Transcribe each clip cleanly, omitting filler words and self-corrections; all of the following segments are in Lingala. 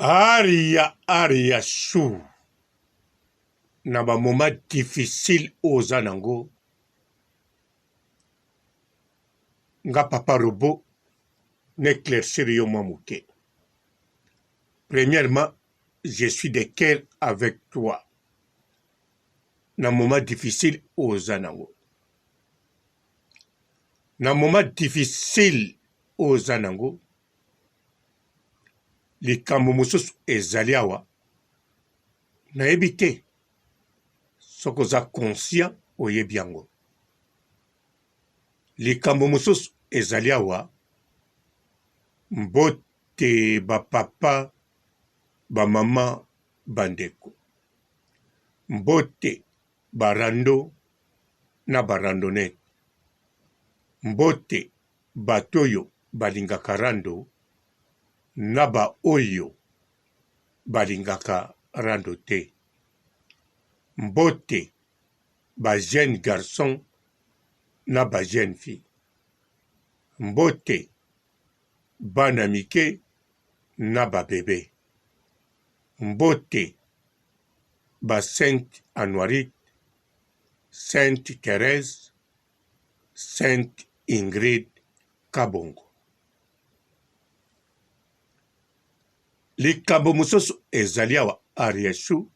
Aria aria chou na ba moment difficile oyo oza nango nga papa robot na eclaircir yo mwa moke. Premièrement, je suis de cœur avec toi na moment difficile oyo oza nango. Na moment difficile oyo oza nango Likambo mosusu ezali awa, nayebi te soki oza conscient oyebi yango. Likambo mosusu ezali awa, mbote ba papa, ba mama, ba ndeko. Mbote ba rando na ba randonnette. Mbote bato oyo balingaka rando na ba oyo balingaka rando te. Mbote ba jeunes garçons na ba jeunes filles. Mbote bana mike na ba bebes. Mbote ba Sainte Anuarite, Sainte Therèse, Sainte Ingrid Kabongo. Likambo mosusu ezali awa Ariachou,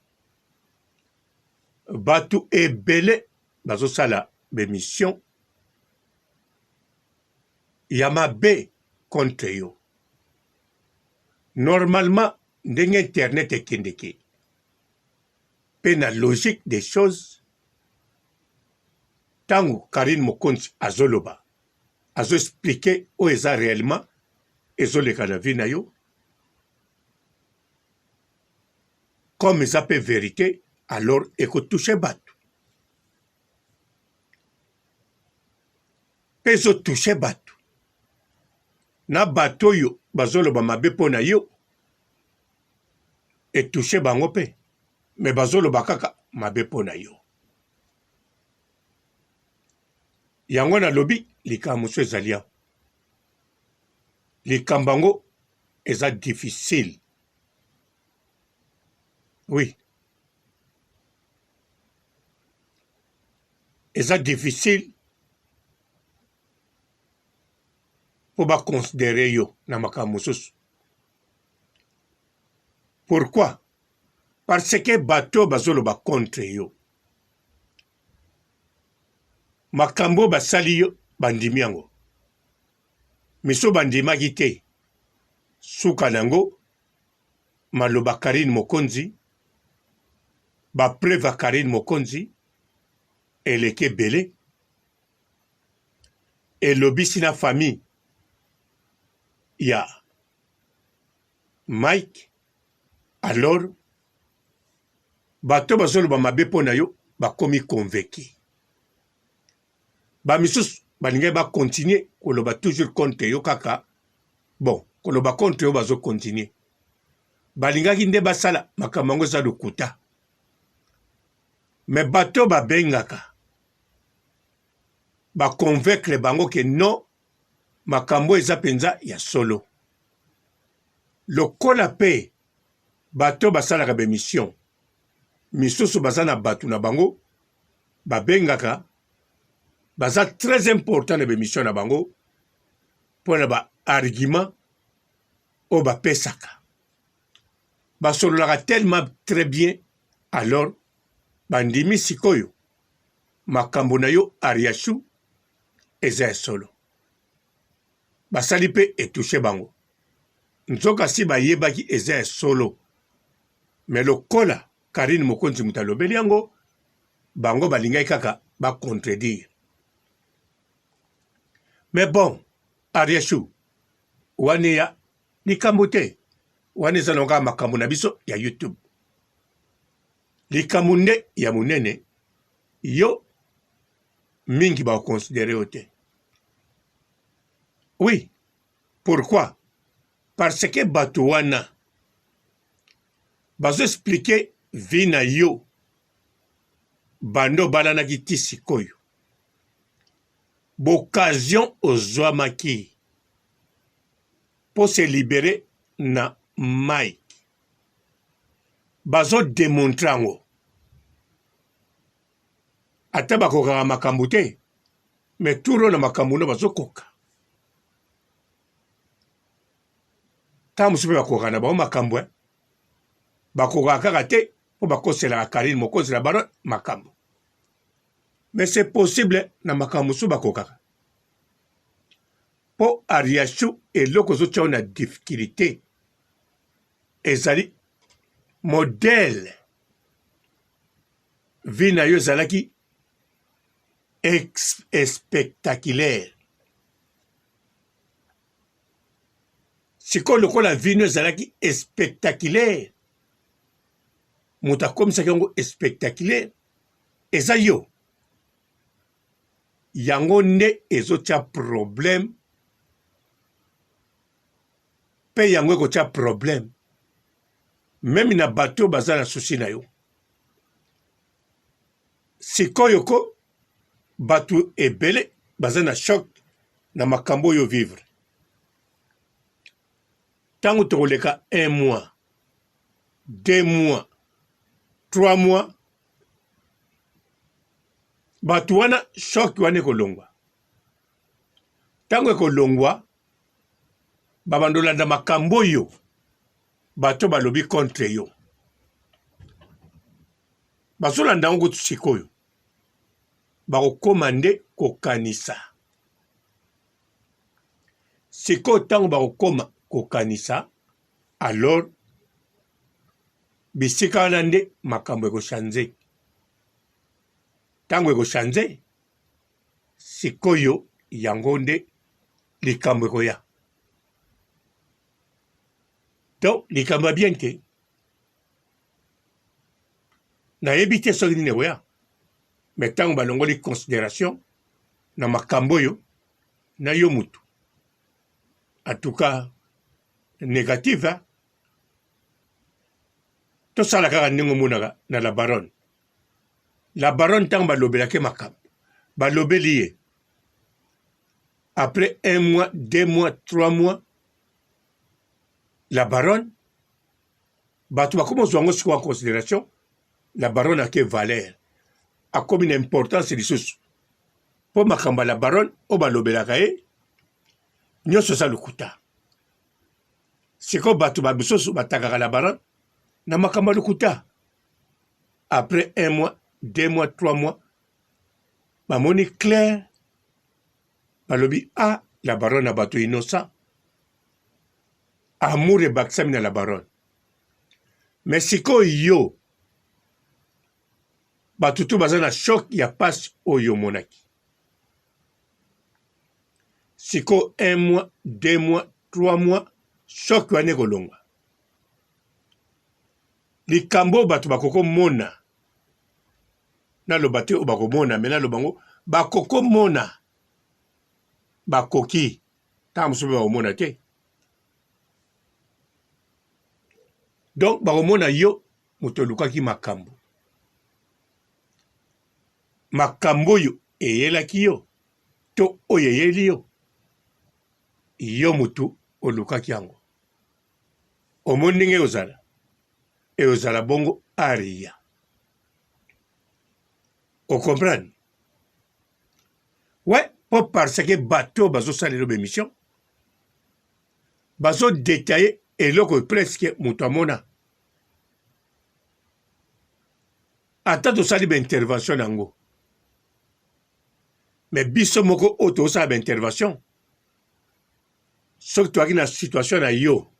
bato ebele bazosala b'emission ya mabe contre yo. Normalement ndenge internet ekendeke pe na logique des choses tango Carine Mokonzi azoloba azo expliquer oyo eza reellement ezoleka na vie na yo comme eza pe verite alors eko toucher batu pe ezo toucher batu na bato oyo bazoloba mabe mpo na yo etouche bango mpe me bazoloba kaka mabe mpo na yo yango nalobi likambo mosusu ezali awa likambo yango eza difficile oui eza difficile mpo baconsidere yo na makambo mosusu pourquoi parce que bato oyo bazoloba contre yo makambo oyo basali yo bandimi yango miso bandimaki te suka na yango maloba Carine Mokonzi ba preuve ya Carine Mokonzi eleki ebele elobisi na famille ya Mike alors bato bazoloba mabe mpo na yo bakomi convaincu ba misusu balingaki ba continuer koloba toujours contre yo kaka bon koloba contre yo bazo continuer balingaki nde basala makambo yango eza lokuta me bato babengaka ba convaincre bango ke non makambo eza mpenza ya solo lokola mpe bato basalaka bemission misusu baza na bato na bango babengaka baza très important na bemission na bango mpo na ba argument oyo bapesaka basololaka tellement très bien alors bandimi sikoyo makambo na yo ariachou eza ya solo basali mpe etouche bango nzoka si bayebaki eza ya solo me lokola Carine Mokonzi moto alobeli yango, bango balingaki kaka ba contredire. Mais bon, Ariachou, wana ya likambo te, wana eza na kaka makambo na biso ya YouTube. Likambo nde ya monene, yo mingi ba considere yo te. Oui, pourquoi? Parce que bato wana bazo expliquer vie na yo banda obalanaki ti sikoyo b'occasion ozwamaki po se liberer na Mike. Bazo demontrer yango. Ata bakokaka makambo te, mais tour oyo na makambo no bazokoka. Ntango mosusu mpe bakokaka na bango makambo, eh. Bakokaka kaka te mpo bakoselaka Carine mokonzi na bango makambo. Mais c'est possible na makambo mosusu bakokaka. Mpo Ariachou eloko ezotia yo na difficulté ezali modèle vie na yo ezalaki spectaculaire. Sikoyo lokola vie no ezalaki spectaculaire, moto akomisaki yango spectaculaire eza yo. Yango nde ezotia problème mpe yango ekotia problème meme na bato oyo baza na souci na yo. Sikoyo ko bato ebele baza na choc na makambo oyo vivre. Ntango tokoleka un mois, 2 mois, 3 mois, bato wana choc wana ekolongwa. Ntango ekolongwa, babanda olanda makambo oyo bato balobi contre yo. Bazolanda yango kutu sikoyo, bakokoma nde kokanisa. Sikoyo ntango bakokoma kokanisa, alors bisika wana nde makambo ekochange. Ntango ekochange, sikoyo yango nde likambo ekoya. Donc likambo ya bien te. Nayebi te soki nini ekoya. Mais ntango balongoli consideration na makambo oyo na yo mutu, en tout cas negative, hein? Tosala kaka ndenge omonaka na la baronne. La baronne ntango balobelaki makambo, balobeli ye après un mois, 2 mois, 3 mois, la baronne bato bakoma ozwa yango sikoyo en considération. La baronne ake valeur, akomi na importance lisusu, mpo makambo ya la baronne oyo balobelaka ye nyonso eza lokuta. Sikoyo bato ba misusu batakaka la baronne na makambo ya lokuta. Après un mois, 2 mois, 3 mois, bamoni clair, balobi: a ah, la baronne na bato innocent, amour ebakisami na la baronne. Mais sikoyo yo, bato tu baza na choc ya pasi oyo omonaki. Sikoyo un mois, 2 mois, 3 mois, choc wana ekolongwa. Likambo oyo bato bakokomona, naloba te oyo bakomona, me naloba yango, bakokomona, bakoki ntango mosusu mpe bakomona te. Donc bakomona yo moto olukaki makambo, makambo oyo eyelaki yo to oyo eyeli yo, yo motu olukaki yango. Omoni ndenge ekozala, ekozala bongo aria. Ocomprendre? Ouais, po parce que bato oyo bazosalela ba émission bazodetaille eloko presque moto amona. Ata tosali baintervention na yango, me biso moko oyo tozosala baintervention, soki toyaki na situation na yo,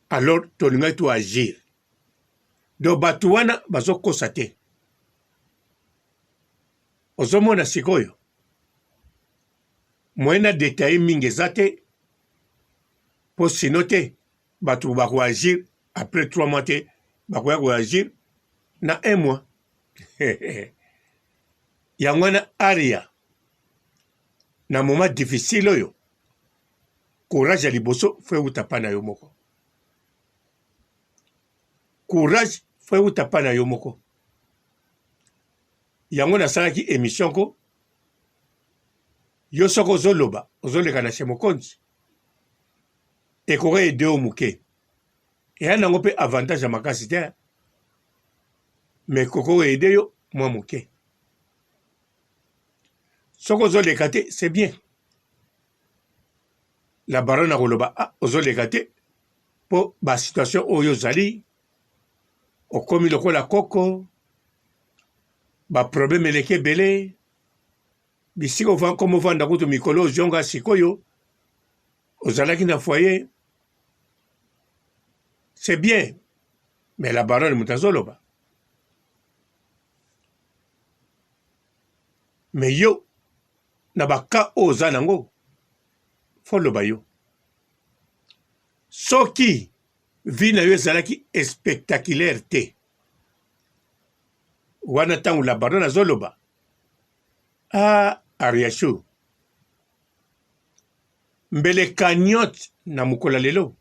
alors tolingaki to agir. Donc bato wana bazokosa te. Ozomona sikoyo moyen na detaille mingi eza te, mpo sino te bato bakoagir après 3 mois te, bakoya koagir na 1 mois. Yango wana aria na moment difficile oyo, courage ya liboso fo ewuta pa na yo moko. Courage fo ewuta pa na yo moko. Yango nasalaki émission ko yo soki ozoloba, ozoleka na chez mokonzi, ekoka ede yo moke. Eya nango mpe avantage ya makasi te, mais koko aide yo mwa moke. Soki ozoleka te, c'est bien. La baronne akoloba ah, ozoleka te mpo ba situation oyo ozali okomi lokola koko, ba problème eleki ebele, bisika okoma ovanda kutu mikolo ozonga sikoyo ozalaki na foyer c'est bien mais la baronne moto azoloba mais yo na baka oyo oza nango foloba yo soki vie na yo ezalaki espectaculaire te wana ntango la baronne azoloba ah ariachou mbele cagnotte na mokolo ya lelo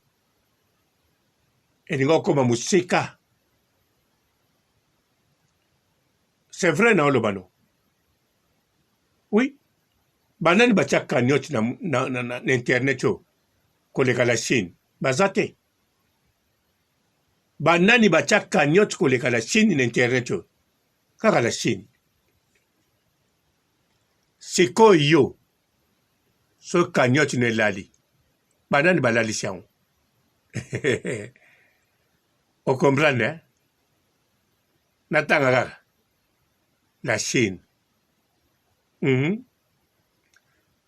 elinga kokoma mosika c'est vrai na oloba no oui banani batya cagnotte na, na, na, na, na internet oyo koleka la chine baza te banani batya cagnotte koleka la chine na internet oyo kaka la chine sikoyo yo soki cagnotte no elali banani balalisi yango ocomprendre eh? natanga kaka la chine mm -hmm.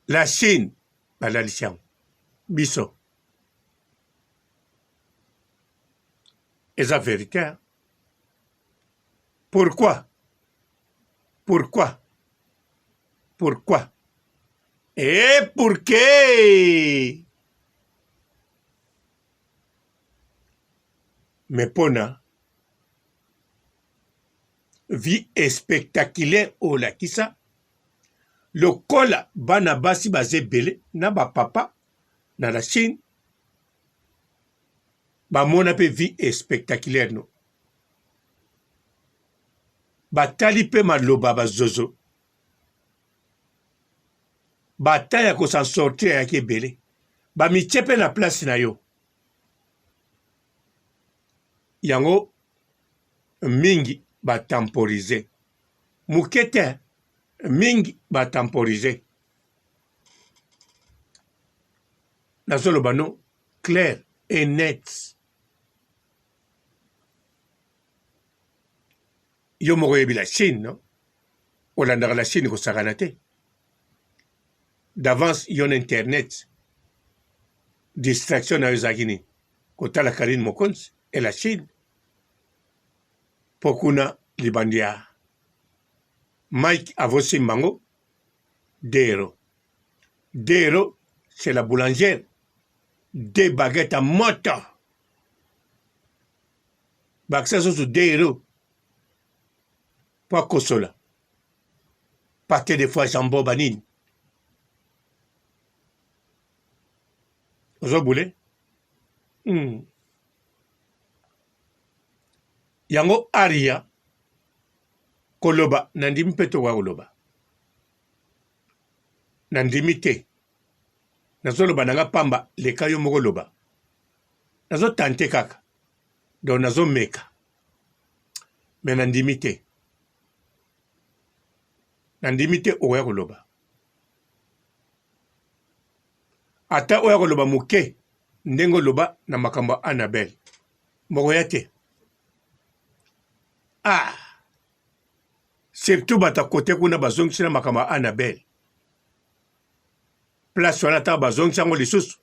la chine balalisi yango biso eza verité hein? pourquoi pourquoi pourquoi et pourquoi mais mpona vie espectaculaire oyo olakisa lokola bana basi baza ebele na bapapa na la chine bamona mpe vie spectaculaire no batali mpe maloba bazozo bata ya ko s'en sortir ayaki ebele bamitie mpe na place na yo yango mingi batemporise moke te mingi batemporise nazoloba no clair et net yo moko oyebi la chine no olandaka la chine kosakana te d'avance yo na internet distraction na yo ezalaki nini kotala karine mokonzi et la chine mpo kuna libandi ya mike avosimba yango dero dero c'est la boulangère de baguette ya moto bakisa susu dero mpo akosola pate de fois jambon banini ozobule mm. yango aria koloba nandimi mpe tokoka koloba nandimi te nazoloba na nga pamba leka yo moko loba nazotante kaka donc nazomeka me nandimi te nandimi te okoya koloba ata oya koloba moke ndenge oloba na makambo ya Annabelle mokoya te ah surtout bato ya kote kuna bazongisi na makambo ya Annabelle place wana ntango bazongisi yango lisusu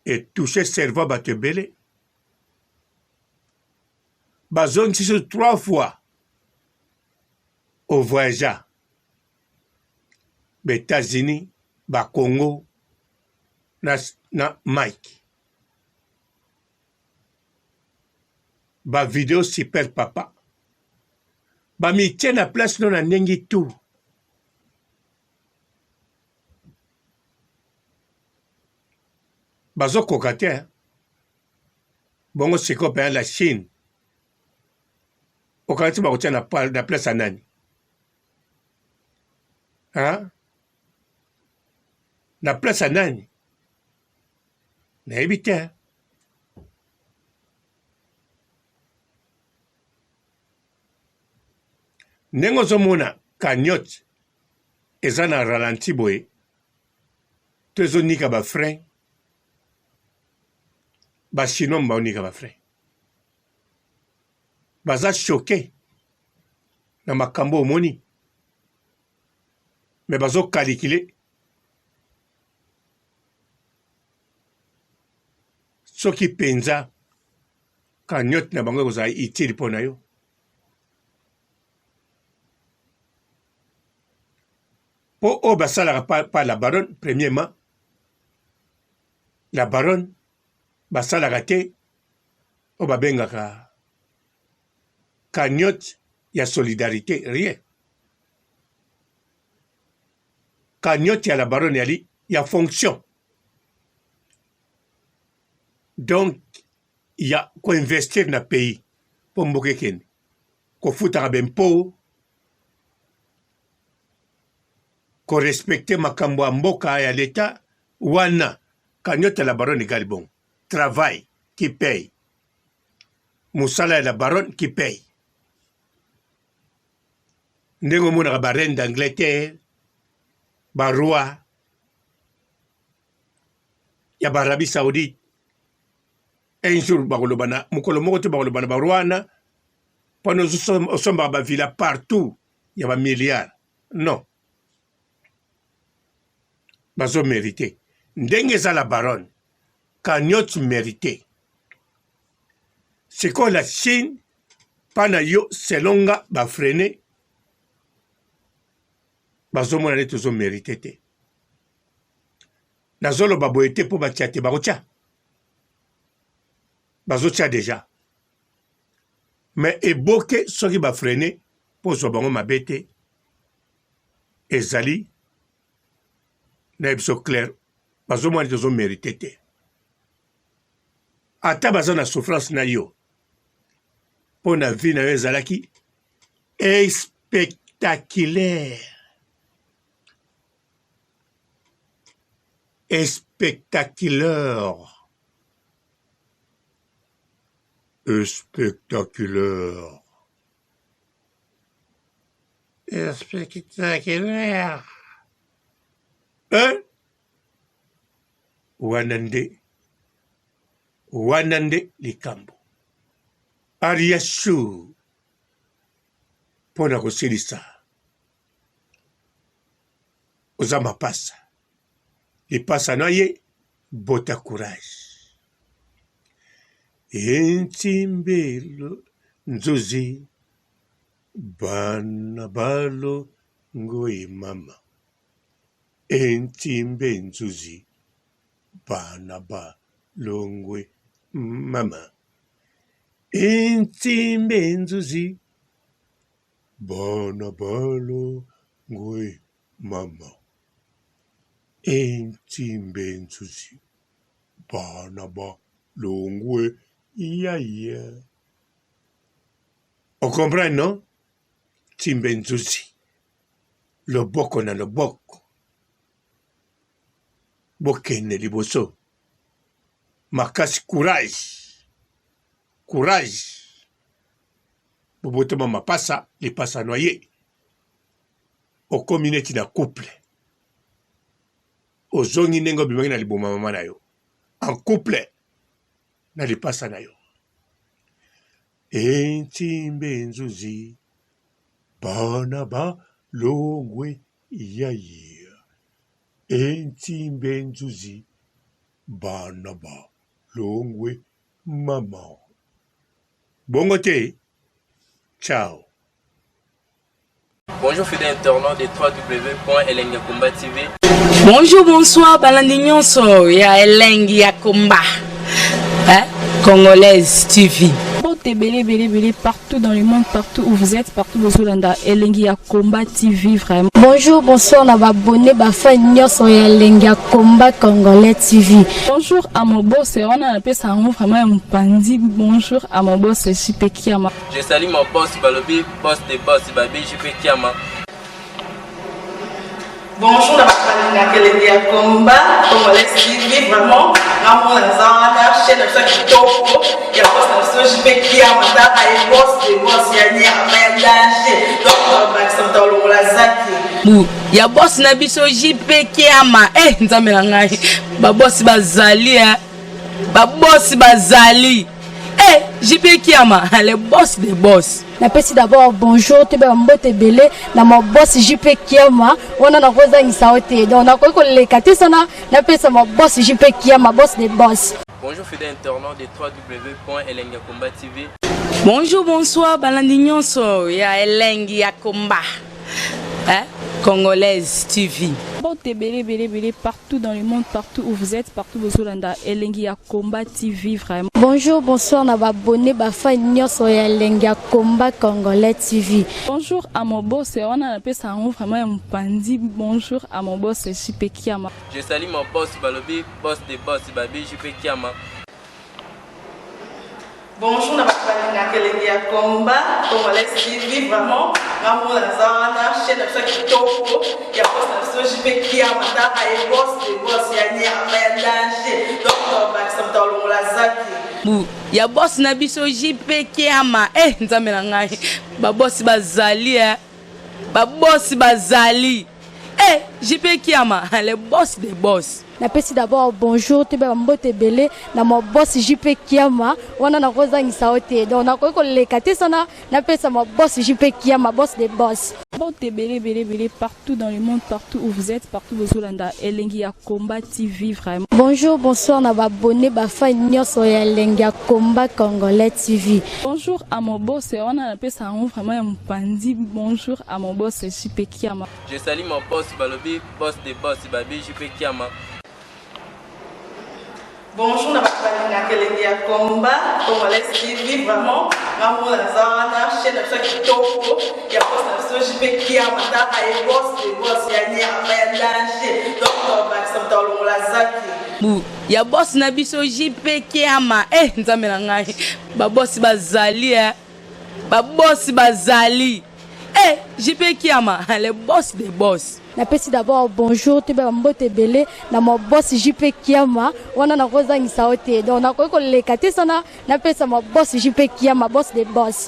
etouche cerveau bato ebele bazongisi lisusu trois fois ovoyagea ba Etats-Unis ba Congo na, na Mike ba video super papa bamitie na place no na ndenge tout bazokoka te bongo sikoyo mpenza la chine okanisi bakotia na, na place ya nani hein? na place ya nani nayebi te. Ndenge ozomona cagnotte eza na ralenti boye to ezonika ba frein, ba chinois baonika ba frein. Baza choquer na makambo omoni mais bazo calculer soki penza cagnotte na bango ekozala utile mpo na yo. Mpo oyo basalaka pa, pa la baronne, premièrement la baronne basalaka te oyo babengaka cagnotte ya solidarité, rien. Cagnotte ya la baronne yali ya fonction, donc ya koinvestir na pays mpo mboka ekende kofutaka bempo, korespecte makambo ya mboka ya leta wana. Cagnotte ya la baronne egali bongo, travail qui paye, mosala ya la baronne qui paye. Ndenge omonaka ba reine d'Angleterre, ba roi ya ba Arabie Saoudite, un jour bakoloba na mokolo moko te bakoloba na ba roi wana mpona osombaka ba villa partout ya ba milliards. Non, bazo merite ndenge eza la baronne cagnotte merite. Sikoyo la Chine pa na yo selon nga ba freine bazomona neti ozo merite te. Nazoloba boye te mpo batia te, bakotia, bazotia deja mais eboke soki ba freine mpo ozwa bango mabe te, ezali na biso clair, bazomona neti ozo merite te. Ata baza na souffrance na yo mpo na vie na yo ezalaki espectaculaire, espectaculaire, espectaculaire, espectaculaire. Eh? Wana nde, wana nde likambo. Ariachou mpo na kosilisa, oza mapasa, lipasa na ye bota courage. Entimbelo nzuzi bana balo ngoi mama Entimbe nzuzi bana ba longwe mama Entimbe nzuzi bana ba longwe mama Entimbe nzuzi bana ba longwe yaya. O comprendre non? Timbe nzuzi loboko na loboko bokende liboso makasi courage courage bobotama mapasa lipasa noye okomi neti na couple ozongi ndenge obimaki na liboma mama na yo en couple na lipasa na yo entimbe nzuzi Bana ba longwe yaye Entimbe nzuzi bana ba longwe maman Bongo te ciao. Bonjour fidèles internautes de www.elengiyakomba TV. Bonjour, bonsoir, balandi nyonso ya elengi ya komba. Hein? Congolaise TV. Mbote ebele ebele ebele partout dans le monde, partout où vous êtes, partout bozolanda elengi ya combat TV vraiment. Bonjour, bonsoir na ba abonné ba fan nyonso ya elengi ya combat congolais TV. Bonjour à mon boss, wana napesa yango vraiment ya mopanzi. Bonjour à mon boss JP Kiama. Je salue mon boss balobi boss de boss babi JP Kiama. Bonjour na bato balingaka elengi ya combat congolais TV vraiment nga mona naza wana. chaîne na biso ya kitoko ya boss na biso JP Kiama, tala ye, boss de boss ya nyama ya danger. Donc bakisa moto alongola zaki. Bu ya boss na biso JP Kiama. Eh, Nzambe na ngai, babosi bazali, eh. Babosi bazali, eh, JP Kiama, le boss de boss. Napesi d'abord bonjour, toyeba mbote ebele na ma boss JP Kiama. Wana nakozangisa yo te, donc nakoki koleka te sana napesa ma boss JP Kiama, boss de boss. Bonjour fidèle internaute de www.elengiyakomba TV. Bonjour, bonsoir balandi nyonso ya Elengi ya Komba, eh? Congolaise TV. Mbote ebele ebele ebele partout dans le monde, partout où vous êtes, partout bozolanda Elengi ya Combat TV vraiment. Bonjour, bonsoir na baabonnés, bafans nyonso ya Elengi ya Combat Congolais TV. Bonjour à mon boss, wana napesa yango vraiment ya mopandi. Bonjour à mon boss JP Kiama. Je salue mon boss balobi boss de boss, babi JP Kiama. Bonjour na bato balingaka Elengi ya Combat Congolais TV. Vraiment, ngambo naza wana, chaîne na biso ya kitoko ya boss na biso JP Kiama, tala ye, boss de boss ya nyama ya danger. Donc bakisa moto alongola zaki. Bu ya boss na biso JP Kiama. Eh, Nzambe na ngai, babosi bazali, eh. Babosi bazali, eh, JP Kiama, le boss de boss. Napesi d'abord bonjour, toyeba mbote ebele na ma boss JP Kiama. Wana nakozangisa yo te, donc nakoki koleka te sana napesa ma boss JP Kiama, boss de boss. Mbote ebele ebele ebele partout dans le monde, partout où vous êtes, partout bozolanda Elengi ya Combat TV vraiment. Bonjour, bonsoir na baabonnés, bafans nyonso ya Elengi ya Combat Congolais TV. Bonjour à mon boss, wana napesa yango vraiment ya mopandi. Bonjour à mon boss JP Kiama. Je salue mon boss balobi boss de boss, babi JP Kiama. Bonjour na bato balingaka Elengi ya Combat Congolais TV. Vraiment, ngambo naza wana, chaîne na biso ya kitoko ya boss na biso JP Kiama, tala ye, boss de boss ya nyama ya danger. Donc bakisa moto alongola zaki. Bu ya boss na biso JP Kiama. Eh, Nzambe na ngai, babosi bazali, eh. Babosi bazali, eh, JP Kiama, le boss de boss. Napesi d'abord bonjour, toyeba mbote ebele na ma boss JP Kiama. Wana nakozangisa yo te, donc nakoki koleka te sana napesa ma boss JP Kiama, boss de boss.